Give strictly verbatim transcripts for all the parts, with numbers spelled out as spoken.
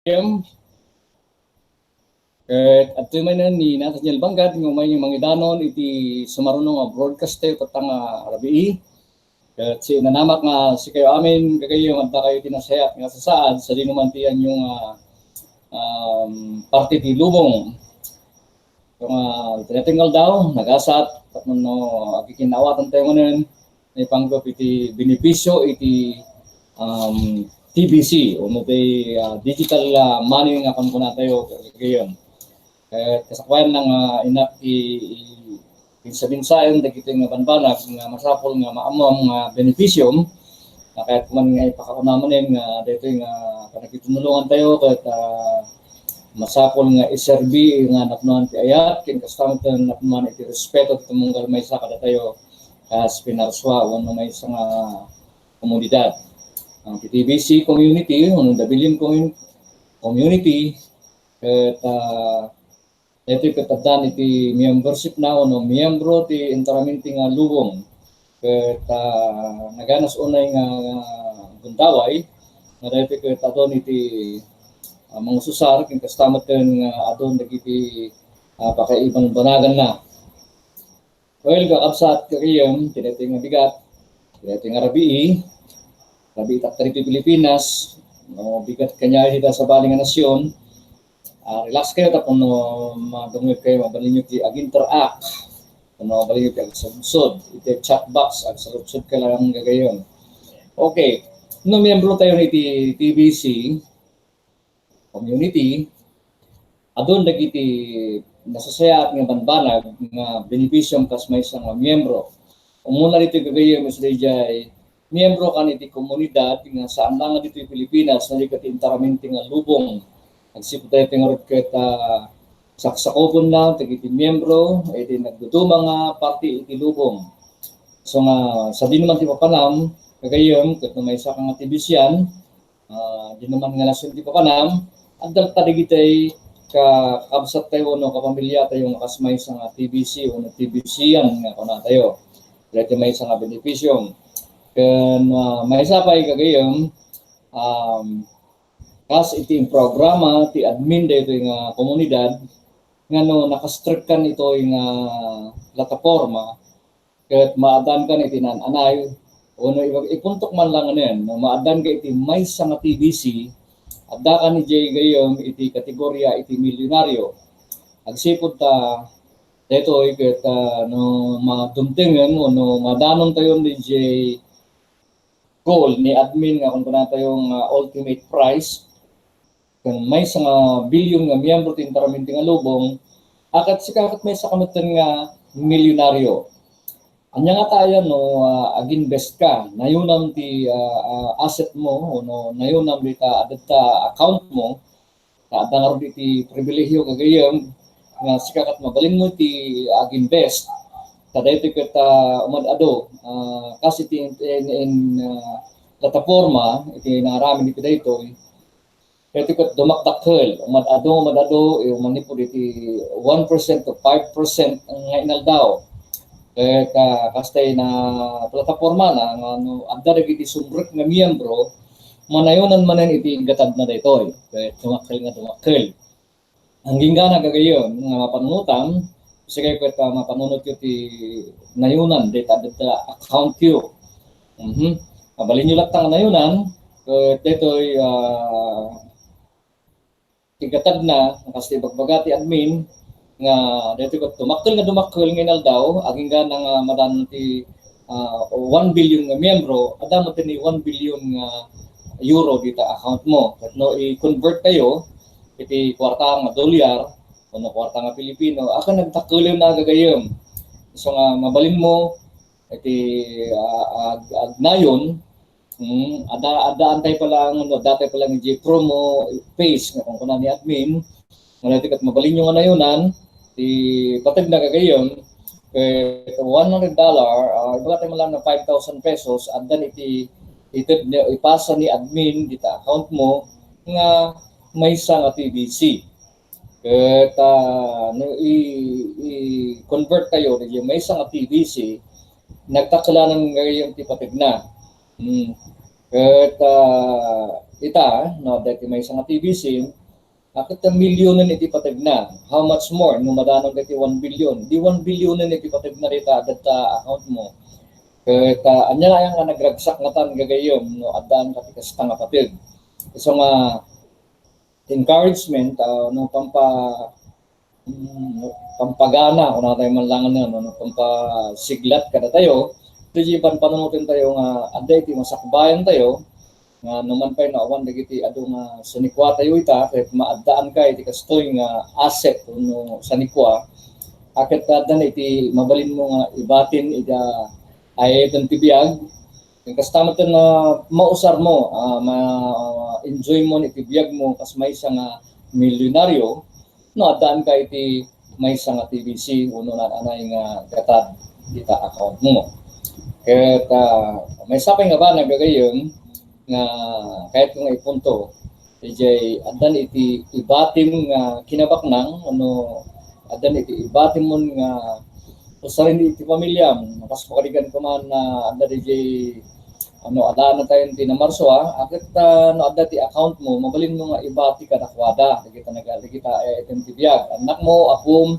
Em, ket adtoy manen ni Nathaniel Banggad nga umay mangidanon iti sumaruno nga broadcast tayo tatta nga rabii. Ket sinanamak nga sikayo amin, gagayyem, adda kayo iti nasayaat nga sasaad sadino man ti aniyo nga, um, parte ti lubong. So nga, iti daytoy nga aldaw, nagasat, tapno no, agkikinnaawatan tayo manen, naipanggep iti benepisyo iti, um, T B C, o no ti, ah, digital, ah, money nga kunkuna tayo, gagayyem. Ket kasapuayan na nga inak i-, i-, binsa-binsaen dagiti nga banbanag nga masapul nga maammoam nga benepisyo, nga kayat man nga ipakauna manen nga daytoy nga panagkitunulongan tayo ket, ah, masapul nga iserbi nga napnoan ti ayat, ken kasta met napnoan iti respeto ti tumunggal maysa kadatayo kas pinarsua wenno maysa nga komunidad. Ang T B C community, wenno the Billion Commun-, community, ket, ah, daytoy ket addan iti membership na wenno miyembro ti interamenti nga lubong. Ket, ah, naganas unay nga gundaway, nga daytoy ket adun iti, ah, mangususar, ken kasta met ken nga adun dagiti, ah, pakaibanbanaganna. Well, kakabsat, gagayyem, ti daytoy nga bigat, ti daytoy nga rabii, rabii tatta ditoy Pilipinas, no, bigat kaniay dita sabali nga nasion. Ah, relax kayo, tapno madungog kayo, mabalinyo ti ag-interact, tapno mabalinyo ti agsaludsod, iti chat box, agsaludsod kayo lang, gagayyem. Okay, no miyembro tayo iti T B C community, adun dagiti nasasayaat nga banbanag nga benepisyo kas maysa nga miyembro. Umuna ditoy, gagayyem, isu daydiay miyembro kan iti komunidad nga saan la nga ditoy Pilipinas, no di ket interamenti nga lubong. Agsipud daytoy ngarud ket, ah, saksakupenna dagiti miyembro iti nagduduma nga parte iti lubong. So nga, sadino man ti papanam, gagayyem, ket no maysa ka nga T B C-an, ah, dino man nga nasion ti papanam, adda kadagiti ka-, kakabsat tayo wenno kapamilya tayo nga kas maysa nga T B C wenno T B C-an nga kuna tayo. Daytoy maysa nga benepisyo. Ken, ah, maysa pay, gagayyem, um, kas iti programa ti admin daytoy nga komunidad, nga no nakastrek kan itoy nga plataporma, ket maadankan iti naan-anay, wenno iba-, ipuntok man lang nganen, no maadanka iti maysa nga T B C, addakan idiay gayyem iti kategoria iti milyonaryo. Agsipud ta daytoy ket, ah, no madumtengen wenno madanon tayo idiay goal ni admin nga kunkuna tayo nga ultimate prize, ken maysa nga bilyon nga miyembro ti interamenti nga lubong, a ket sika ket maysa ka metten nga milyonaryo. Ania nga ta ayan no, ah, ag-invest ka, nayonam ti, ah, ah, asset mo, wenno nayonam dita adda account mo, ta adda ngarud iti pribilehiyo, gagayyem, nga sika ket mabalinmo ti ag-invest. Ta daytoy ket, ah, umad-ado, ah, kas iti in, in, in, ah, plataporma, iti nangaramid iti daytoy, Daytoy ket dumakdakkel, umad-adu, umad-adu, eh, manipud iti one percent to five percent nga inaldaw. Ket, ah, kastay na plataporma na, nga no adda dagiti sumrek nga miyembro, manayonan manen iti gatadna daytoy. Ket dumakkel nga dumakkel. Agingga na gagayyem nga mapanunotam, sika ket, ah, mapanunotyo ti nayonan dayta, dayta accountyo. Mhm. Mabalinyo latta nga nayonan, ket daytoy, ah, ti gatadna, kas ti ibagbaga ti admin, nga daytoy ket dumakkel nga dumakkel nga inaldaw, agingga na nga madan ti, ah, one billion nga miyembro, adda met ni one billion nga euro dita account mo. Ket no i-convert tayo iti kuarta nga dolyar, wenno kuarta nga Pilipino, a ket nagdakkelenna gagayyem. So nga mabalinmo iti, ah, ag-, agnayon, mm, adda, adda antay pala, ano, adda tay pala nga promo phase nga kunkuna ni admin, nga daytoy ket mabalinyo nga nayonan, ti pateg na gagayyem, ket one hundred dollar, ah, ibaga tayo man lang na five thousand pesos, addan iti ited ni, ipasa ni admin dita account mo nga maysa nga T B C. Ket, ah, no i-, i-convert tayo dagiti maysa nga T B C, nagtakelanan gagayyem ti pategna. Hmm. Ket, ah, ita, no, dagiti maysa nga T V C, ah, ket milyonen iti pategna. How much more no madanon dagiti one billion? Di one billionen iti pategna dita, dita account mo. Ket, ah, ania nga nagragsak ngatan gagayyem no addaan ka ti kasta nga pateg. Isu nga encouragement, ah, no, pampa-, mm, pampagana, kunatayo man lang, ano, no, pampasiglat kadatayo, iti panpanunotentayo nga adda iti masakbayantayo, nga no man pay no awan dagiti adu nga sanikuatayo ita, ket maaddaanka iti kastoy nga asset wenno sanikua, a ket addan iti mabalinmo nga ibatin ida ay iti biag, Ken kasta met nga mausarmo, ah, ma-enjoymon iti biagmo kas maysa nga milyonaryo, no addaanka iti maysa nga T V C wenno naan-anay nga gatad ita accountmo. Ket, ah, maysa pay nga banag gagayyem nga kayatko nga ipunto, Idiay addan iti ibatim nga kinabaknang, wenno addan iti ibatimon nga usaren iti pamiliam. Kas pakadigan ko man, ah, adda diay, ano, adda na tayo ti namarso, ah. Ket, ah, no adda ti account mo, mabalinmo nga ibati kadakuada. Dagita naga-, dagita, eh, item ti biag. Annakmo, apom,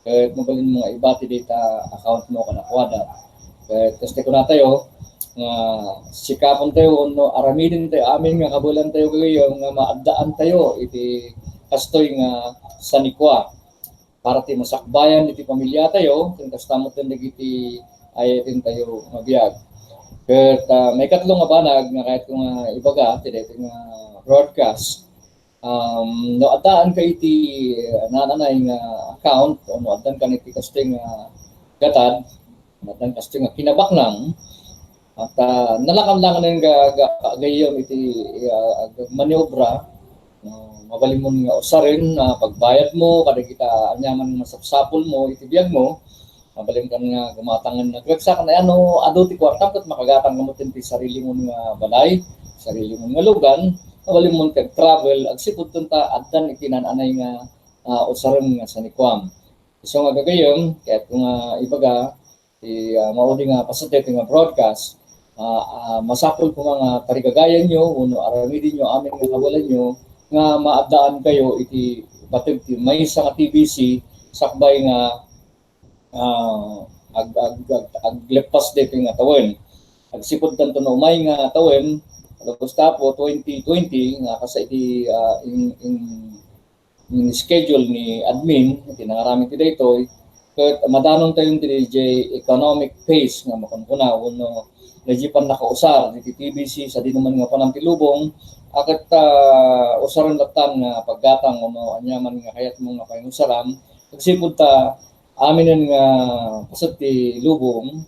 ket mabalinmo nga ibati dita account mo kadakuada. Ket kasta kunatayo, nga sikapontayo wenno aramidentayo amin nga kabaelantayo gagayyem nga maaddaantayo iti kastoy nga sanikua para ti masakbayan iti pamiliatayo, ken kasta met dagiti ayatentayo nga biag. Ket, ah, maikatlo nga banag nga kayatko nga ibaga ti daytoy nga broadcast, Um, no addaanka iti, uh, naan-anay nga account, o no addanka iti kastoy nga gatad, no addan kastoy nga kinabaknang, at, uh, nalakan lang nga ga-, ga-, gayyem iti, uh, maniobra, no, mabalinmon nga usaren, uh, pagbayadmo, kadagita aniaman nga masapsapulmo iti biagmo, Mabalinkan nga gumatangen nagragsak, no adu ti kuartam ket makagatang ka met ti sarilimon nga balay, sarilimon nga lugan, mabalinmon ti ag-travel, agsipud ta addan iti naan-anay nga, ah, usaren nga sanikuam. Isu nga gagayyem, kayatko nga ibaga, ti, ah, maudi nga paset daytoy nga broadcast, ah, ah, masapul koma nga tarigagayanyo wenno aramidenyo amin nga kabaelanyo nga maaddaankayo iti pateg ti maysa nga T V C sakbay nga ah, ag-, ag-, ag-, agleppas daytoy nga tawen. Agsipud tanto no umay nga tawen, Agosto apo twenty twenty, nga kasta iti, ah, in, in, in schedule ni admin, iti nangaramid ti daytoy, ket madanontayo iti diay economic phase nga makunkuna, wenno diay pannakausar iti T V C, sadino man nga panangtilubong, a ket, ah, usaren latta nga paggatang wenno aniaman nga kayatmo nga panginusaram, agsipud ta aminen nga paset ti lubong,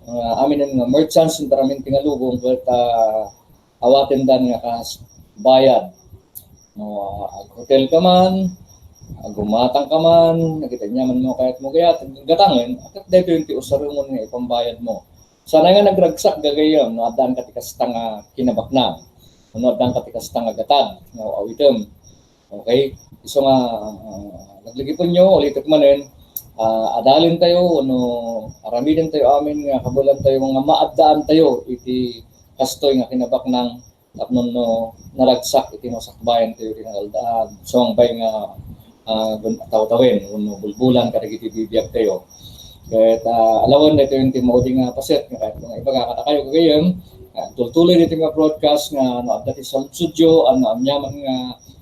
ah, aminen nga merchants ti amin ti nga lubong, ket, ah, awatendan nga kas bayad. No, ag-hotel ka man, aggumatang ka man, dagita aniaman nga kayatmo gayat, gatangen, ket daytoy ti usaremon nga ipambayadmo. Saan nga nagragsak gagayyem, no, addaanka ti kasta nga kinabaknang, wenno addaanka ti kasta nga gatad, nga aw-awitem. Okay? Isu nga, ah, laglagipenyo, ulitek manen, ah, adalentayo, wenno aramidentayo amin nga kabaelantayo nga maaddaantayo iti kastoy nga kinabaknang tapno no naragsak iti masakbayantayo ti nangaldaan. Sumangbay nga, ah, gun-, tawtawen wenno bulbulan kadagiti bibiagtayo. Ket, ah, alawen daytoy ti maudi nga paset nga kayatko nga ibaga kadakayo gagayyem, ah, tultuloy daytoy nga broadcast nga no adda ti saludsodyo, no aniaman nga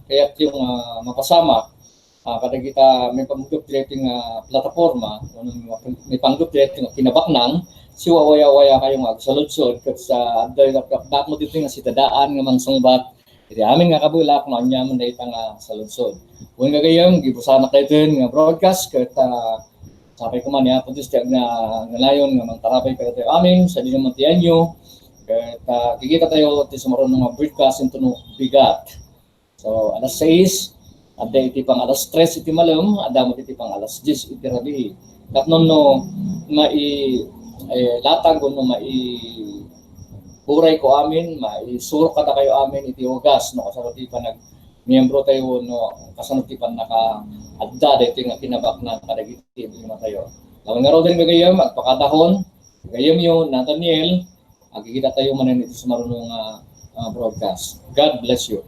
kayatyo nga mapasamak, ah, kadagita maipanggep daytoy nga plataporma, wenno maipanggep daytoy nga kinabaknang, siwawayawayakayo nga agsaludsod ket sa adda dakdakmo ditoy nga sidadaan nga mangsungbat iti amin nga kabaelak no aniaman dayta nga saludsod. Wen gagayyem, gibusanak daytoy nga broadcast ket, ah, sapay koma ni Apo Dios ti agna-, agnayon nga mangtarabay kadatayo amin, sadino man ti anyo, ket, ah, kikitatayo ti sumaruno nga broadcast intono bigat. So, alas sais, adda iti pang alas tres iti malem, adda met iti pang alas dies iti rabii. Tapno no mai-, eh, latag wenno mai-, urayko amin, maisurok kadakayo amin iti wagas no kasano ti panagmiembrotayo wenno kasano ti pannakaadda daytoy nga kinabaknang kadagiti imatayo. Laeng ngaruden gagayyem, agpakadahon, gagayyemyo, Nathaniel, agkikitatayo manen iti sumaruno nga uh, broadcast. God bless you.